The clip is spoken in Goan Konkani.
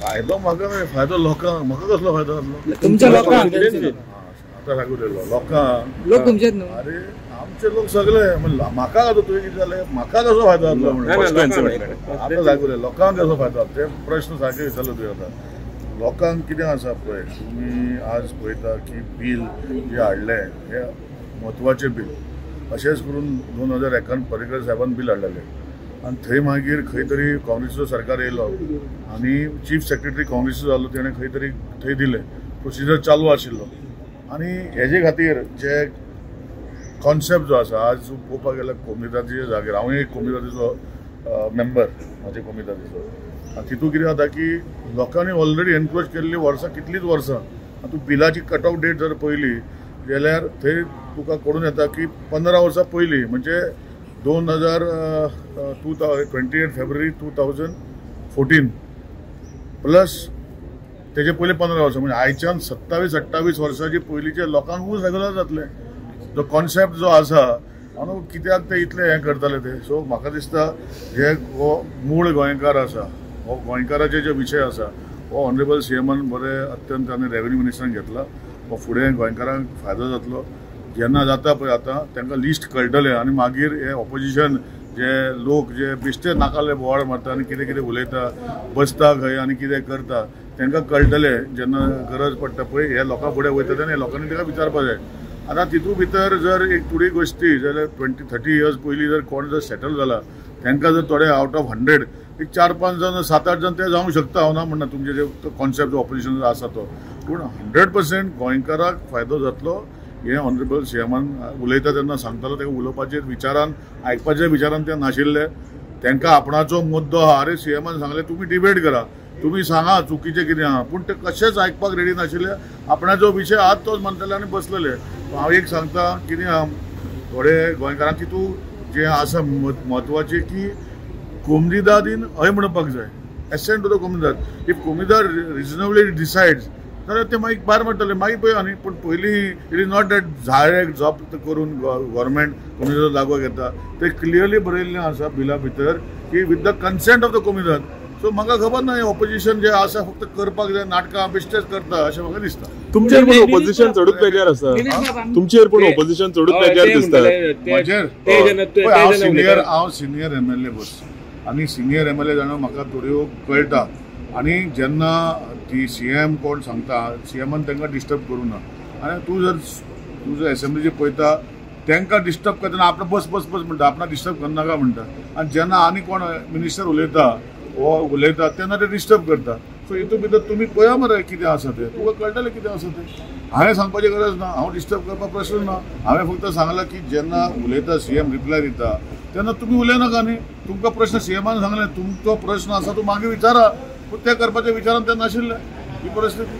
फायदो म्हाका न्हय, फायदो लोकांक. म्हाका कसलो फायदो जातलो? तुमच्या लोकांक. आतां सांगू लोकांक, लोक तुमचेच न्हू. अरे आमचे लोक सगळे, म्हाका आतां तुवें कितें जालें, म्हाका कसो फायदो जातलो म्हणून आतां सांगू लोकांक कसो फायदो जाता ते प्रश्न सारके विचारलो तुवें. आतां लोकांक कितें आसा पळय, तुमी आज पळयता की बील जें हाडलें हें म्हत्वाचें बील. अशेंच करून 2001 पर्रीकर साहेबान बील हाडलेलें आनी थंय मागीर खंय तरी काँग्रेसीचो सरकार येयलो आनी चीफ सेक्रेटरी काँग्रेसीचो जालो, तेणें खंय तरी थंय दिलें, प्रोसिजर चालू आशिल्लो. आनी हेजे खातीर जे कॉन्सेप्ट जो आसा आज पळोवपाक गेल्यार कोमिदादीच्या जागेर, हांव एक कोमिदादीचो मेंबर, म्हाजे कोमिदादीचो, आनी तितूंत कितें जाता की लोकांनी ऑलरेडी एनक्रोच केल्ली वर्सां, कितलींच वर्सां. आनी तूं बिलाची कट ऑफ डेट जर पळयली जाल्यार थंय तुका कळून येता की 15 वर्सां पयलीं म्हणजे 28 फेब्रुवारी 2014 प्लस तेजे पयलीं 15 वर्सां, म्हणजे आयच्यान 27-28 वर्सांची पयलींचे लोकांकूच रेगुलर जातलें. जो कॉन्सेप्ट जो आसा आनी कित्याक ते इतले हें करताले ते. सो म्हाका दिसता हे हो मूळ गोंयकार आसा, हो गोंयकाराचे जे विशय आसा हो ऑनरेबल सीएमान बरे अत्यंत आनी रेवेन्यू मिनिस्टरान घेतला. हो फुडें गोंयकारांक फायदो जातलो जेन्ना जाता पळय आतां तांकां लिस्ट कळटलें आनी मागीर हे ऑपोजिशन जे लोक जे बेश्टे नाकाले बोवाळ मारता आनी कितें कितें उलयता, बसता खंय आनी कितें करता, तांकां कळटलें जेन्ना गरज पडटा पळय हे लोकां फुडें वयता तेन्ना लोकांनी ताका विचारपाक जाय. आतां तितूंत भितर जर एक थोडी गोश्टी जाल्यार 20-30 इयर्स पयलीं जर कोण जर सेटल जाला तांकां जर थोडे आवट ऑफ 100 एक 4-5 जाण 7-8 जाण ते जावंक शकता. हांव ना म्हणना तुमचे जे कॉन्सेप्ट ऑपोजिशन आसा तो, पूण 100% गोंयकाराक फायदो जातलो हें ऑनरेबल सीएमान उलयता तेन्ना सांगतालो. ताका उलोवपाचे विचारान, आयकपाच्या विचारान ते नाशिल्ले. तांकां आपणाचो मुद्दो आहा, अरे सीएमान सांगलें तुमी डिबेट करा, तुमी सांगा चुकीचें कितें आहा, पूण ते कशेंच आयकपाक रेडी नाशिल्ले. आपणाचो विशय आहा तोच मानताले आनी बसलेले. हांव एक सांगता कितें आहा, थोडे गोंयकारांक तितूंत जें आसा म्हत्वाचें की कोमुनिदादीन हय म्हणपाक जाय, assent to the Comunidade. If Comunidade reasonably decides जाल्यार ते मागीर भायर मारतले, मागीर पळय. आनी पूण पयलीं it is not that direct जप्त करून गव्हर्मेंट कोमुनिदाद लागू घेता. ते क्लियरली बरयल्लें आसा बिला भितर की with the consent of the Comunidade. So म्हाका खबर ना ऑपोजिशन जे आसा फक्त करपाक जाय नाटकां बेश्टेच करता अशें म्हाका दिसता. तुमचेर पूण ऑपोजिशन चडूच बेजार आसा, तुमचेर पूण ऑपोजिशन चडूच बेजार दिसता. म्हाजेर हांव सिनियर एमएलए बस आनी सिनियर एमएलए जाणा म्हाका थोड्यो कळटा. आनी जेन्ना ती सीएम कोण सांगता, सीएमान तांकां डिस्टर्ब करूं ना. आनी तूं जर एसेंब्लीचेर पळयता तांकां डिस्टर्ब करतना आपणा बस बस बस म्हणटा, आपणा डिस्टर्ब करनाका म्हणटा. आनी जेन्ना आनी कोण मिनिस्टर उलयता वो उलयता तेन्ना ते डिस्टर्ब करता. सो हितून भितर तुमी पळया मरे कितें आसा तें, तुका कळटलें कितें आसा तें. हांवें सांगपाची गरज ना, हांव डिस्टर्ब करपाक प्रश्न ना. हांवें फक्त सांगलां की जेन्ना उलयता सीएम रिप्लाय दिता तेन्ना तुमी उलयनाका न्ही. तुमकां प्रश्न सीएमान सांगलें, तुमचो प्रश्न आसा तो मागीर विचारा, पूण ते करपाच्या विचारान ते नाशिल्ले. ही परिस्थिती.